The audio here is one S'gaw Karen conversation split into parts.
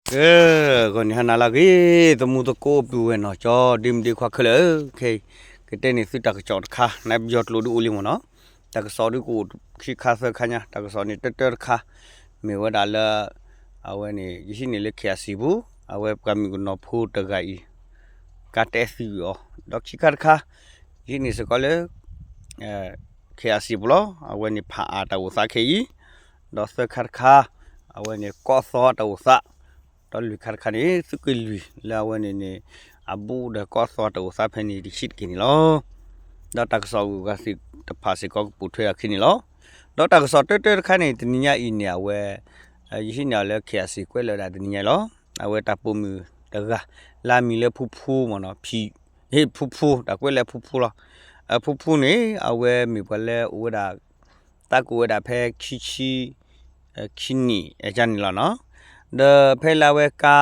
ကဲ, ဂီၤနံၤဟါနၤလၢအဂ့ၤ, သမူသကိးပုၢ်ဝဲၢ်နီၢ်ကၠီ ဒ့မုၣ်ဒ့ခွါခဲလၢာ်, ခဲအံၤ ကတဲန့ၢ်သုတၢ်ကစီၣ်တခါ နပယီၤကျိာ်ဒုးအိၣ်လံမ့ၢ်နီၤ, တၢ်ကစီၣ်ဒုးကအိၣ်ခံခါသၢခါညါ, တၢ်ကစီၣ်န့ၣ်တၢတၢတခါ မ့ၢ်ဝဲဒၣ်လၢ အဝဲန့ၣ် ယဟံးန့ၢ်လၢ ခ့ၣ်အၣ်စံၣ်ပူၤ, အဝဲပှၤမုၣ်ကနီၤဖိတဂၤအံၤ ကါတဲသံဝံၤအီၤ, ဒီးခံခါတခါ ယဟံးန့ၢ်စ့ၢ်ကီးလၢ ခ့ၣ်အၣ်စံၣ်ပူၤလီၤ, အဝဲန့ၣ်ဖးအၣ်တၢ်အိၣ်သးခဲအံၤ, ဒီးသၢခါတခါ အဝဲန့ၣ်ကီၢ်သီတၢ်အိၣ်သး, ဒီးလွံၢ်ခါတခါန့ၣ် သုးက့လွံၢ်လၢအဝဲန့ၣ်န့ၣ် အဘူးဒီးကီၢ်သီတၢ်အိၣ်သးဖဲန့ၣ်တဆံးတက့ၢ်န့ၣ်လီၤ. ဒီးတၢ်ကစီၣ်ဂုၤဂၤသ့ၣ်တဖၣ်စ့ၢ်ကီးကပိာ်ထွဲအခံန့ၣ်လီၤ. ဒီးတၢ်ကစီၣ်တၢတၢတခါန့ၣ် တနံၤညါအံၤန့ၣ် အဝဲ ယဟံးန့ၢ်အီၤလၢ ခ့ၣ်အၣ်စံၣ် ကွဲးလၢဝဲဒၣ်တနံၤညါအံၤလီၤ. အဝဲတၢ်ပိာ်မုၣ်တဂၤ လၢအမံၤလၢဖူဖူမ့ၢ်နီၤ, ဖံ ဟ့ၣ်ဖူဖူ တၢ်ကွဲးလၢဖူဖူလီၤ. ဖူဖူန့ၣ် အဝဲမ့ၢ်ပှၤလၢအိၣ်ဝဲဒၣ် တၢ်ကိးဝဲဒၣ်ဖဲခံဆံ ခံနံၣ်အကၢန့ၣ်လီၤနီၤ. ဒီးဖဲလၢအဝဲကါ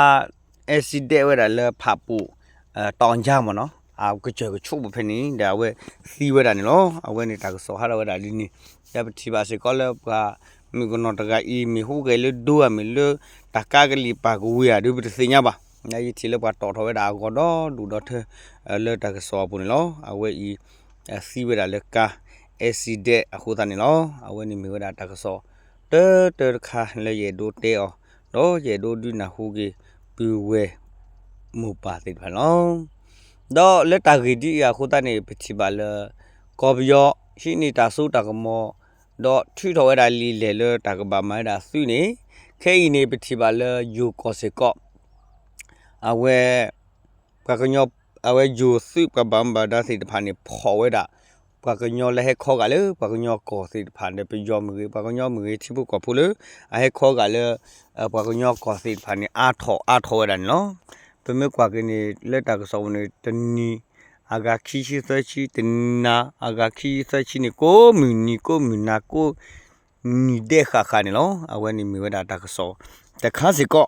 accident ဝဲဒၣ်လၢဖးပိာ် တီၣ်အကၢမ့ၢ်နီၤ, အကစၢၢ်ကဆိးဘၣ်ဖဲန့ၣ် ဒီးအဝဲသံဝဲဒၣ်န့ၣ်လီၤ. အဝဲန့ၣ်တၢ်ကစီၣ်ဟးထီၣ်ဝဲဒၣ်ဒ်န့ၣ်, ဒီးပထံၣ်ဘၣ်စ့ၢ်ကီးလၢပှၤမုၣ်ကနီၤတဂၤအံၤ မ့ၢ်ဟူးဂဲၤလၢဒိဧါ မ့ၢ်လၢတၢ်ကါကလံၤပာ်ကဝ့ၤဧါဒုး ပတသ့ၣ်ညါဘၣ်. ယထံၣ်လၢပှၤတီၣ်ထီၣ်ဝဲဒၣ်အဂီၤဒီဒူၣ်ဒီထၢ လၢတၢ်ကစီၣ်အပူၤန့ၣ်လီၤ. အဝဲအံၤ သံဝဲဒၣ်လၢကါ accident အဃိသတးန့ၣ်လီၤ. အဝဲန့ၣ်မ့ၢ်ဝဲဒၣ်တၢ်ကစီၣ် တၢတၢတခါလၢယအဲၣ်ဒိးတဲအီၤ, ဒီးယအဲၣ်ဒိးဒုးနၢ်ဟူက့ၤ ပုၢ်ဝဲၢ်မိၢ်ပၢ်သ့ၣ်တဖၣ်န့ၣ်လီၤ. ဒီးလၢတၢ်ဂ့ၢ်ဒ်အံၤအဃိသတးန့ၣ် ပထံၣ်ဘၣ်လၢ ကီၢ်ပယီၤ ဟံးန့ၢ်တၢ်စိတၢ်ကမီၤ ဒီးထုးထီၣ်ဝဲဒၣ်လံာ်လဲၢ်လၢတၢ်ကဘၣ်မၤဝဲဒၣ်သုးန့ၣ်, ခဲအံၤန့ၣ် ပထံၣ်ဘၣ်လၢယိၤကီၢ်စ့ၢ်ကီး အဝဲ ပှၤကညီ အဝဲယိၤသုးပှၤဘၣ်မူဘၣ်ဒါသ့ၣ်တဖၣ်န့ၣ် ဖီၣ်ဝဲဒၣ် ပှၤကညီလၢဟဲခီဂာ်လၢပှၤကညီကီၢ်သ့ၣ်တဖၣ်ဒီး ပယီၤမ့ၢ်ဂ့ၤ ပှၤကညီမ့ၢ်ဂ့ၤ ထံဖိကီၢ်ဖိလၢ အဟဲခီဂာ်လၢ ပှၤကညီကီၢ်သ့ၣ်တဖၣ်န့ၣ် အါထီၣ်အါထီၣ်ဝဲဒၣ်န့ၣ်လီၤ. ပမ့ၢ်ကွၢ်က့ၤန့ၣ် လၢတၢ်ကစီၣ်ပူၤန့ၣ် တနံၤအဂၤခံဆံသၢဆံ, တနၤအဂၤခံဆံသၢဆံန့ၣ် ကိးမုၢ်နံၤကိးမုၢ်နၤ ကိးနံၤဒဲးဃၣ်ဃၣ်န့ၣ်လီၤ. အဝဲန့ၣ်မ့ၢ်ဝဲဒၣ်တၢ်ကစီၣ်တခါစ့ၢ်ကီး,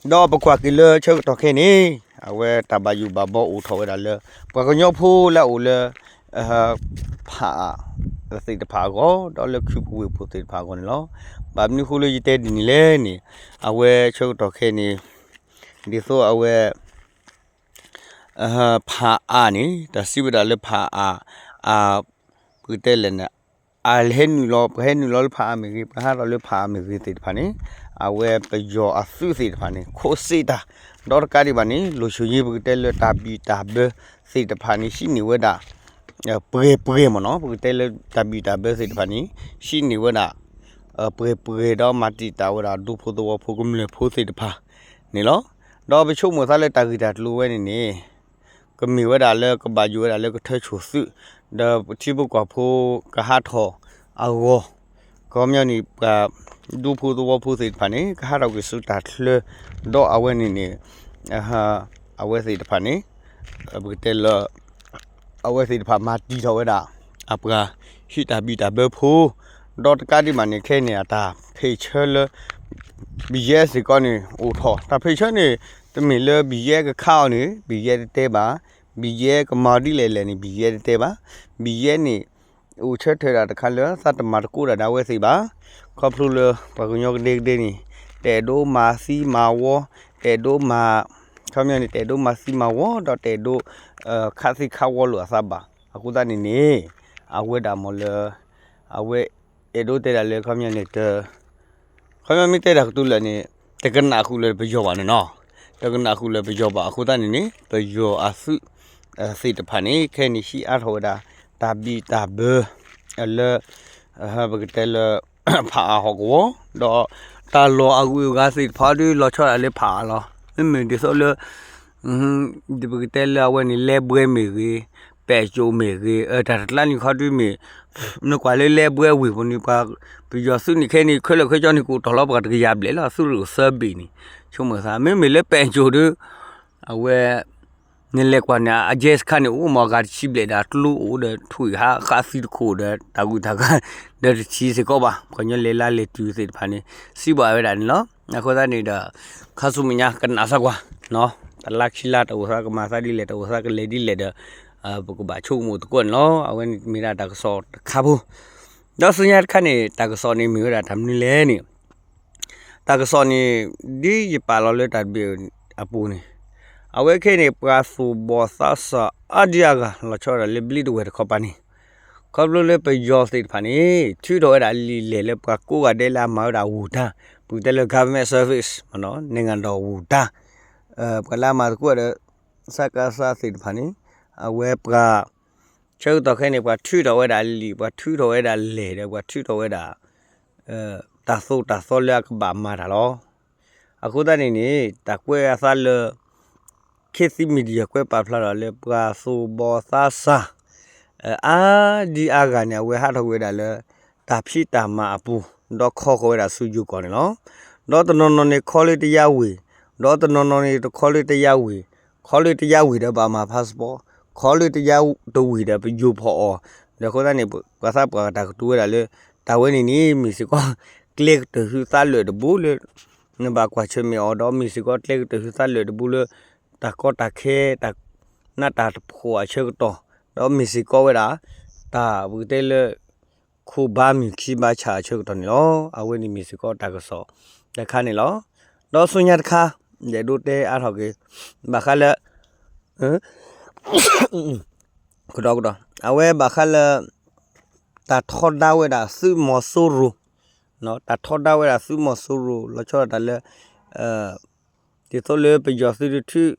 ဒီးပကွၢ်က့ၤလၢဆၢကတီၢ်ခဲအံၤန့ၣ် အဝဲတၢ်ဘၣ်ယိၣ်ဘၣ်ဘီအိၣ်ထီၣ်ဝဲဒၣ်လၢ ပှၤကညီဖိလၢအအိၣ်လၢ ဖးအၣ်သ့ၣ်တဖၣ်အဂီၢ် ဒီးလၢခုၣ်ပူၤဝ့ၢ်ပူၤသ့ၣ်တဖၣ်အဂီၢ်န့ၣ်လီၤ. ဘၣ်မနုၤဃိလၢယတဲဒ်န့ၣ်လဲၣ်န့ၣ် အဝဲဆၢကတီၢ်ခဲအံၤန့ၣ် ဒ်သိးအဝဲ ဖးအၣ်န့ၣ် တၢ်စံးဝဲဒၣ်လၢဖးအၣ် အ ပကတဲလဲၣ်န့ၣ် အဟဲနုာ်လီၤ ပှၤဟဲနုာ်လီၤလၢဖးအၣ်မ့ၢ်ဂ့ၤ ပှၤဟးထီၣ်လၢဖးအၣ်မ့ၢ်ဂ့ၤသ့ၣ်တဖၣ်န့ၣ် အဝဲပယီၤအသုးသ့ၣ်တဖၣ်န့ၣ် ခိးစ့တၢ် ဒီးတကးဒံးဘၣ်န့ၣ် လီၤဆီယ့ပကတဲလၢတၢ်ဘံၣ်တၢ်ဘၢသ့ၣ်တဖၣ်န့ၣ် ဟံးန့ၢ်ဝဲဒၣ် ပှဲၤပှဲၤမ့ၢ်နီၤ ပကတဲလၢတၢ်ဘံၣ်တၢ်ဘၢသ့ၣ်တဖၣ်န့ၣ် ဟံးန့ၢ်ဝဲဒၣ် ပှဲၤပှဲၤဒီးမၤတံာ်တာ်ဝဲဒၣ် ဒူဖိသဝီဖိကမျၢၢ်ဖိသ့ၣ်တဖၣ်န့ၣ်လီၤ. ဒီးပဆိကမိၣ်သးလၢတၢ်ဂ့ၢ်တၢ်ကျိၤဝဲန့ၣ်န့ၣ် ကမ့ၢ်ဝဲဒၣ်လၢကဘၣ်ယိၣ်ဝဲဒၣ်လၢကထၢဆိၣ်သုး ဒီးပထံဖိကီၢ်ဖိကဟးထီၣ်အဂီၢ် ခီပညီန့ၣ် ပှၤဒူဖိသဝီဖိသ့ၣ်တဖၣ်န့ၣ် ကဟးထီၣ်ကွံာ်ဆူတၢ်ချၢ ဒီးအဝဲန့ၣ်န့ၣ် အဝဲသ့ၣ်တဖၣ်န့ၣ် ပကတဲလၢ အဝဲသ့ၣ်တဖၣ်မၤတံာ်ထီၣ်ဝဲဒၣ် အပှၤဟံးတၢ်ဘံၣ်တၢ်ဘၢဖိ ဒီးတကးဒံးဘၣ်န့ၣ် ခဲအံၤန့ၣ် အတၢ်ဖ့ၣ်ဆၢလၢ ဘံၣ်ယဲၢ်စ့ၢ်ကီးန့ၣ် အိၣ်ထီၣ် တၢ်ဖ့ၣ်ဆၢန့ၣ် တမ့ၢ်လၢဘံၣ်ယဲၢ်ကခးအီၤန့ၣ် ဘံၣ်ယဲၢ်တတဲဘၣ်, ဘံၣ်ယဲၢ်ကမၤဒ်လဲၣ်လဲၣ်န့ၣ် ဘံၣ်ယဲၢ်တတဲဘၣ်, ဘံၣ်ယဲၢ်န့ၣ် အိၣ်ဆၢထၢၣ်ဒၣ်တခါလၢ သးတမၤတကိးဒၣ်ဒၣ်ဝဲသ့ၣ်ဘၣ်, ခီဖျိလၢပှၤကညီကဒဲကဒဲန့ၣ် တအဲၣ်ဒိးမၤသံမၤဝီ, တအဲၣ်ဒိးမၤ ခီပညီန့ၣ် တအဲၣ်ဒိးမၤသံမၤဝီ ဒီးတအဲၣ်ဒိး ခးသံခးဝီလိာ်အသးဘၣ်. အဃိသတးန့ၣ်န့ၣ် အဝဲဒၣ်မ့ၢ်လၢ အဝဲအဲၣ်ဒိးတဲဒၣ်လၢ ခီပညီန့ၣ် တ ခီပညီမ့ၢ်တဲတၢ်ကတိၤလၢာ်န့ၣ် တကနၣ်ဃုာ်လၢပယီၤဘၣ်န့ၣ်နီၤ, တကနၣ်ဃုာ်လၢပယီၤဘၣ်. အဃိသတးန့ၣ်န့ၣ် ပယီၤအသုးသ့ၣ်တဖၣ်န့ၣ် ခဲအံၤန့ၣ် ဟံးအါထီၣ်ဝဲဒၣ် တၢ်ဘံၣ်တၢ်ဘၢ လၢ ပကတဲလၢ ဖးအၣ်ဟီၣ်ကဝီၤ ဒီးတၢ်လီၢ်အဂုၤအဂၤသ့ၣ်တဖၣ်ဒီး လီၤဆီဒၣ်လၢဖးအၣ်လီၤ. မ့မ့ၢ်ဒ်သိးလၢ ပကတဲလၢအဝဲန့ၣ် လဲၤဘှဲမ့ၢ်ဂ့ၤ, ပဲာ်ကၠိမ့ၢ်ဂ့ၤ, တၢ်တကျါန့ၣ်ခီဒုမ့ၢ် နကွၢ်လၢလဲၤဘှဲဝ့ၢ်ပူၤန့ၣ် ပှၤပယီၤသုးန့ၣ်ခဲအံၤန့ၣ် ခဲလၢာ်ခဲဆ့န့ၣ် ကအိၣ်တ့ၢ်လီၤပှၤတကယၤဘျဲၣ်လီၤ သုးရ့ၣ်အိၣ်သၢဘ့ၣ်န့ၣ် ဆိကမိၣ်သး မ့မ့ၢ်လၢပဲာ်ကၠိဒီး အဝဲ နလဲၤကွၢ်န့ၣ် အကဲစခါန့ၣ် အိၣ်မ့ၢ်အဂၤတဆံဘျဲၣ်ဒီး ကျိအိၣ်ဒီး ထွံၣ်ဟးဃးသံတခိၣ်ဒီး တၢ်ဂုၤတၢ်ဂၤ ဒီးတထံၣ်စ့ၢ်ကီးဘၣ် ပှၤကညီလဲၤလါလဲၤတုၤသ့ၣ်တဖၣ်န့ၣ် စံးဘၣ်ဝဲဒၣ်န့ၣ်လီၤ. အဃိသတးန့ၣ်ဒီး ခါဆူမဲာ်ညါကနၣ်စၢ်ကွၢ် တလါခံလါတၢ်အိၣ်သးကမၤသးဒ်လဲၣ် တၢ်အိၣ်သးကလဲၤဒ်လဲၣ်ဒီး ပကဘၣ်ဆိကမိၣ်သကိးန့ၣ်လီၤ. အဝဲန့ၣ်မ့ၢ်ဒၣ်တၢ်ကစီၣ်တခါဖိ ဒီးဆူညါတခါန့ၣ် တၢ်ကစီၣ်န့ၣ်မ့ၢ်ဝဲဒၣ်တၢ်မနုၤလဲၣ်န့ၣ် တၢ်ကစီၣ်န့ၣ် ဒ်ယပာ်လီၤလၢတၢ်တဘ့ၣ်အပူၤန့ၣ်, အဝဲခဲအံၤန့ၣ် ပှၤသူၣ်ဘီၣ်သးစၢ်အါဒံအါဂၤ လီၤဆီဒၣ်တၢ်လၢဘျံးတဝဲၢ်တခီပၤန့ၣ်, ခီဖျိလၢပယီၤသ့ၣ်တဖၣ်န့ၣ် ထုးထီၣ်ဝဲဒၣ်လံာ်လဲၢ်လၢပှၤကိးဂၤဒဲးလၢအမၤဝဲဒၣ်ဝူၤတၢ်, ပကတဲလၢ government service မ့ၢ်နီၤ, န့ၣ်ဂၤဒီးဝူၤတၢ်, ပှၤလၢအမၤသကိးဒီး စကစ သ့ၣ်တဖၣ်န့ၣ်, အဝဲပှၤ ဆၢကတီၢ်ခဲအံၤန့ၣ် ပှၤထုးထီၣ်ဝဲဒၣ်လံာ်, ပှၤထုးထီၣ်ဝဲဒၣ်လဲၢ်ဒီး ပှၤထုးထီၣ်ဝဲဒၣ် တၢ်သိၣ်တၢ်သီလၢအကဘၣ်မၤတၢ်လီၤ. အဃိသတးန့ၣ်န့ၣ် တၢ်ကွဲးအသးလၢ ခေတ်သစ် Media ကွဲးပာ်ဖျါထီၣ်လၢ ပှၤသူၣ်ဘီၣ်သးစၢ် အါဒံအါဂၤန့ၣ် အဝဲဟးထီၣ်ကွံာ်ဝဲဒၣ်လၢ တၢ်ဖံးတၢ်မၤအပူၤ, ဒီးခီဃီၤဝဲဒၣ်ဆူယိၤကီၢ်န့ၣ်လီၤ. ဒီးတနီၤနီၤန့ၣ် ခီလၢတယါဝ့ၢ်, ဒီးတနီၤနီၤန့ၣ် တခီလၢတယါဝ့ၢ်, ခီလၢတယါဝ့ၢ်ဒီးဘၣ်မၤ passport, ခီလၢတယါတဝ့ၢ်ဒီးပယိၤဖီၣ်အီၤ, ဒီးအဃိသတးန့ၣ် ပှၤသးပှၢ်တၢ်ကတိၤဝဲဒၣ်လၢ တၢ်ဝဲန့ၣ်န့ၣ် မ့ၢ်စ့ၢ်ကီး ကျဲကတၢၢ်ဟုသးလၢာ်တဘိလၢ နဘၣ်ကွၢ်ဆၢၣ်မဲာ်အီၤ, ဒီးမ့ၢ်စ့ၢ်ကီးကျဲကတၢၢ်ဟုသးလၢာ်တဘိလၢ တၢ်ကီတၢ်ခဲ တၢ်နးတၢ်ဖှီၣ်အဆၢကတီၢ်, ဒီးမ့ၢ်စ့ၢ်ကီးဝဲဒၣ် တၢ်ပကတဲလၢ ခိၣ်ဘါမုၢ်ခံဘါဆၣ်အဆၢကတီၢ်န့ၣ်လီၤ. အဝဲန့ၣ်မ့ၢ်စ့ၢ်ကီးတၢ်ကစီၣ်တခါန့ၣ်လီၤ. ဒီးဆူညါတခါ ယအဲၣ်ဒိးတဲအါထီၣ်က့ၤ ဘၣ်ဃးလၢ ကဒီးကဒီး အဝဲဘၣ်ဃးလၢ တၢ်ထီဒါဝဲဒၣ်သုးမီၤစိရိၤ, တၢ်ထီဒါဝဲဒၣ်သုးမီၤစိရိၤ လီၤဆီဒၣ်တၢ်လၢ ဒ်သိးလၢပယီၤသုးတထုး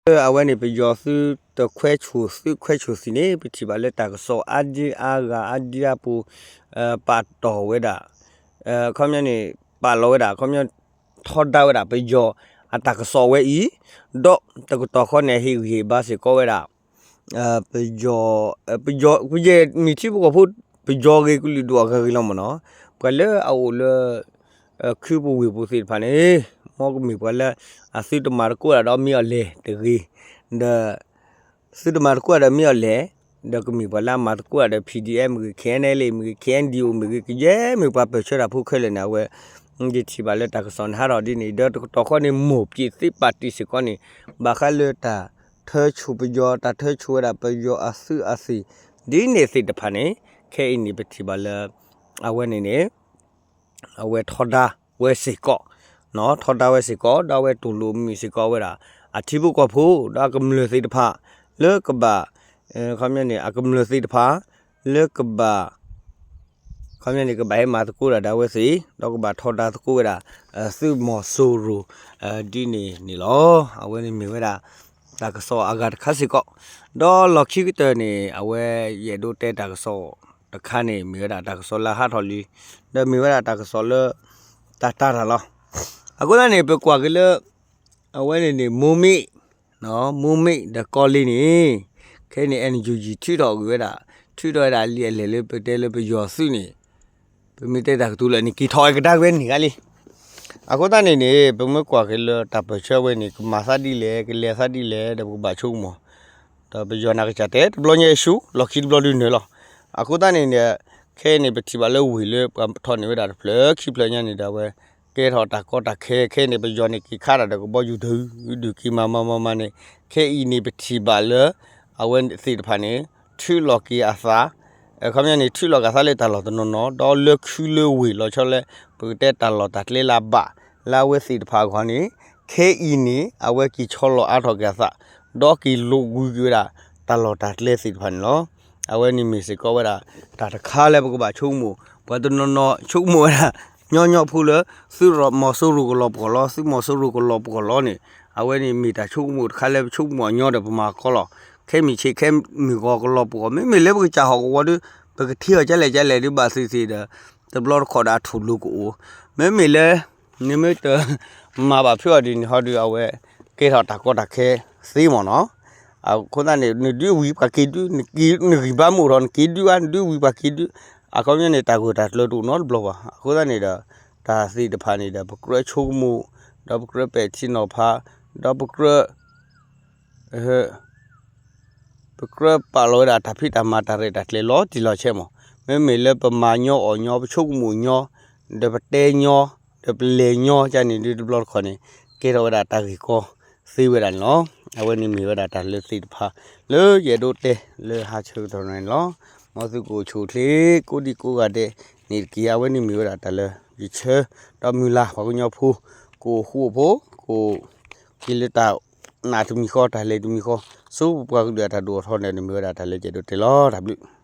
လၢအဝဲန့ၣ် ပယီၤသုးတခွဲးဆူၣ်သုးခွဲးဆူၣ်သံန့ၣ် ပထံၣ်ဘၣ်လၢတၢ်ကစီၣ်အါဒံအါဂၤအါဒံအါပူၤ ပာ်တီၢ်ဝဲဒၣ် ခီပညီန့ၣ် ပာ်လီၤဝဲဒၣ် ခီပညီ ထီဒါဝဲဒၣ်ပယီၤအတၢ်ကစီၣ်ဝဲအံၤ, ဒီးတကတီၢ်ဃီန့ၣ် ဟ့ၣ်ဂံၢ်ဟ့ၣ်ဘါစ့ၢ်ကီးဝဲဒၣ် ပယီၤ ပယီၤ ပယီၤမ့ၢ်ထံဖိကီၢ်ဖိ ပယီၤဂ့ၤကလုာ်ဒူၣ်အဂၤဂ့ၤလီၤမ့ၢ်နီၤ, ပှၤလၢအအိၣ်လၢ ခုပူၤဝ့ၢ်ပူၤသ့ၣ်တဖၣ်န့ၣ် မ်ကမ့ၢ်ပှၤလၢ အသုတမၤသကိးတၢ်ဒီးမ့ၢ်အီၤလဲၣ်တဂ့ၤ, ဒီး သုတမၤသကိးတၢ်ဒီးမ့ၢ်အီၤလဲၣ်, ဒီးကမ့ၢ်ပှၤလၢအမၤသကိးတၢ်ဒီး P D F မ့ၢ်ဂ့ၤ K N L A မ့ၢ်ဂ့ၤ K N D O မ့ၢ်ဂ့ၤ ကယဲၢ်မ့ၢ်ပှၤပၢၢ်ဆၢတၢ်ဖိခဲလၢာ်န့ၣ် အဝဲ ယထံၣ်ဘၣ်လၢတၢ်ကစီၣ်န့ၣ်ဟးထီၣ်ဒ်န့ၣ် ဒီးတကတီၢ်ဃီန့ၣ် မိၢ်ပၠံးသ့ပာ်တံၢ်စ့ၢ်ကီးန့ၣ် ဘၣ်ဃးလၢတၢ်ထၢဆူၣ်ပယီၤ တၢ်ထၢဆူၣ်ဝဲဒၣ်ပယီၤအသုးအသံၣ် ဒ်န့ၣ်သ့ၣ်တဖၣ်န့ၣ် ခဲအံၤန့ၣ် ပထံၣ်ဘၣ်လၢ အဝဲန့ၣ်န့ၣ် အဝဲထီဒါဝဲစ့ၢ်ကီး, ထီဒါဝဲစ့ၢ်ကီး ဒီးအဝဲတူၢ်လိာ်မုာ်စ့ၢ်ကီးဝဲဒၣ် အထံဖိကီၢ်ဖိ ဒီးအကမျၢၢ်သ့ၣ်တဖၣ် လၢကဘၣ် ခီပညီန့ၣ် အကမျၢၢ်သ့ၣ်တဖၣ် လၢကဘၣ် ခီပညီန့ၣ် ကဘၣ်ဟဲမၤသကိးတၢ်ဒီးအဝဲသ့ၣ် ဒီးကဘၣ်ထီဒါသကိးဝဲဒၣ် သုးမီၤစိရိၤ ဒ်န့ၣ်န့ၣ်လီၤ. အဝဲန့ၣ်မ့ၢ်ဝဲဒၣ် တၢ်ကစီၣ်အဂၤတခါစ့ၢ်ကီး, ဒီးလီၢ်ခံကတၢၢ်န့ၣ် အဝဲယအဲၣ်ဒိးတဲတၢ်ကစီၣ်တခါန့ၣ် မ့ၢ်ဝဲဒၣ်တၢ်ကစီၣ်လၢဟးထီၣ်လံ, ဒီးမ့ၢ်ဝဲဒၣ်တၢ်ကစီၣ်လၢ တၢ်တၢ်တၢ်လီၤ. အဃိသတးန့ၣ် ပကွၢ်က့ၤလၢ အဝဲန့ၣ်န့ၣ် မိၢ်မ့ၣ် မိၢ်မ့ၣ်ဒီးကီလံန့ၣ် ခဲအံၤန့ၣ် N U G ထုးထီၣ်ကွံာ်ဝဲဒၣ် ထုးထီၣ်ဝဲဒၣ်လံာ်အလဲၢ်လၢပတဲလၢပယီၤသုးန့ၣ် ပမ့ၢ်တဲတၢ်ကတိၤလၢာ်န့ၣ် က့ၤထီၣ်ဝဲကဒါက့ၤဝဲန့ၣ်ဂၤလံ. အဃိသတးန့ၣ်န့ၣ် ပမ့ၢ်ကွၢ်က့ၤလၢတၢ်ပၢၢ်ဆၢဝဲန့ၣ် ကမၤသးဒ်လဲၣ် ကလဲၤသးဒ်လဲၣ်ဒီးပကဘၣ်ဆိကမိၣ် ဒီးပယီၤနာ်ကစၢ်တဲတဘျီညါအဆူၣ် လီၢ်ခံတဘျီဒုးနၢၤလီၤ. အဃိသတးန့ၣ်န့ၣ် ခဲအံၤန့ၣ် ပထံၣ်ဘၣ်လၢဝ့ၢ်လၢပှၤထီၣ်န့ၢ်ဝဲဒၣ်တဖျၢၣ်ခံဖျၢၣ်ညါန့ၣ်ဒီး အဝဲကဲထီၣ်တၢ်ကီတၢ်ခဲ ခဲအံၤန့ၣ် ပယီၤန့ၣ်က့ၤခးတၢ်ဒီးကဘီယူၤဒုး ဒုးက့ၤမၤမၤမၤမၤန့ၣ် ခဲအံၤန့ၣ် ပထံၣ်ဘၣ်လၢ အဝဲသ့ၣ်တဖၣ်န့ၣ် ထုးလီၤက့ၤအသး ခီပညီန့ၣ် ထုးလီၤက့ၤအသးလၢတၢ်လီၢ်တနီၤနီၤ ဒီးလၢခုလၢဝ့ၢ်လီၤဆီလၢ ပကတဲတၢ်လီၢ်တၢ်ကျဲလၢအဘၣ် လၢအဝဲသ့ၣ်တဖၣ်အဂီၢ်န့ၣ် ခဲအံၤန့ၣ် အဝဲက့ၤဆီလီၤအါထီၣ်က့ၤအသး ဒီးက့ၤလိာ်ကွံာ်က့ၤဝဲဒၣ် တၢ်လီၢ်တၢ်ကျဲသ့ၣ်တဖၣ်န့ၣ်လီၤ. အဝဲန့ၣ်မ့ၢ်စ့ၢ်ကီးဝဲဒၣ် တၢ်တခါလၢပကဘၣ်ဆိကမိၣ် ပှၤတနီၤနီၤဆိကမိၣ်ဝဲဒၣ် ညီညီဖိလၢ သုးမီၤစိရိၤကလီၤပှီၢ်လီၤ သုးမီၤစိရိၤကလီၤပှီၢ်လီၤန့ၣ် အဝဲန့ၣ်မ့ၢ်တၢ်ဆိကမိၣ်တခါလၢပဆိကမိၣ်အညီဒီးပမၤကီလီၤ. ခဲမုၢ်ဆ့ၣ်ခဲမုၢ်ဂီၤကလီၤပှီၢ် မ့မ့ၢ်လၢပကစၢ်ဟီၣ်ကဝီၤဒီး ပကထံၣ်အီၤကလဲၣ်ကလဲၣ်ဒီးဘၣ်သ့ၣ်သ့ၣ်ဒီး တဘျီတခီၣ်ဒီးအထူၣ်လိၤကအိၣ် မ့မ့ၢ်လၢ နမ့ၢ်တမၤဘၣ်ဖုးအီၤဒ်န့ၣ်ဟီဒီး အဝဲကဲထီၣ်တၢ်ကီတၢ်ခဲသ့မ့ၢ်နီၤ. အဃိသတးန့ၣ် နဒုးဝံၤပှၤက့ၤဒုး နက့ၤ နဂံၢ်ဘါမုၢ်ထီၣ် နက့ၤဒုးဧါ နဒုးဝံၤပှၤက့ၤဒုး အခီပညီန့ၣ် တၢ်ဂိၢ်တၢ်ကျၢၤတအိၣ်နီတဘျီဘၣ်. အဃိသတးန့ၣ်ဒီး တၢ်သ့ၣ်တဖၣ်န့ၣ်ဒီး ပကြၢးဆိကမိၣ် ဒီးပကြၢးပဲာ်ထံနီၤဖး ဒီးပကြၢး ပကြၢးပာ်လီၤဝဲဒၣ်တၢ်ဖံးတၢ်မၤတၢ်ရဲၣ်တၢ်ကျဲၤလီၤတံၢ်လီၤဆဲးမး, မ့မ့ၢ်လၢပမၤညီအီၣ်ညီ ပဆိကမိၣ်ညီ ဒီးပတဲညီ ဒီးပလဲၤညီ ကန့ၣ်ဒုးတဘျီတခီၣ်န့ၣ် ကဲထီၣ်ဝဲဒၣ်တၢ်ဂ့ၢ်ကီသ့ဝဲဒၣ်န့ၣ်လီၤ. အဝဲန့ၣ်မ့ၢ်ဝဲဒၣ်တၢ်လၢသ့ၣ်တဖၣ် လၢယအဲၣ်ဒိးတဲလၢဟါဆၢကတီၢ်န့ၣ်လီၤ. မ်သုကအိၣ်ဆူၣ်အိၣ်ချ့ ကိးဒံကိးဂၤဒဲးန့ၣ်တက့ၢ်. အဝဲန့ၣ်မ့ၢ်ဝဲဒၣ်တၢ်လၢ ယဆၢဒီးမုၢ်လၢ် ပှၤကညီဖိ ကအိၣ်ဃူအိၣ်ဖိး ကအိၣ်က့ၤလၢတၢ်နာ်တမံၤဃီ တၢ်လဲၤတမံၤဃီ ဆူပပှၤကလုာ်အတၢ်ဒိၣ်ထီၣ်န့ၣ် မ့ၢ်ဝဲဒၣ်တၢ်လၢယအဲၣ်ဒိးတဲလီၤ. တၢ်ဘျုး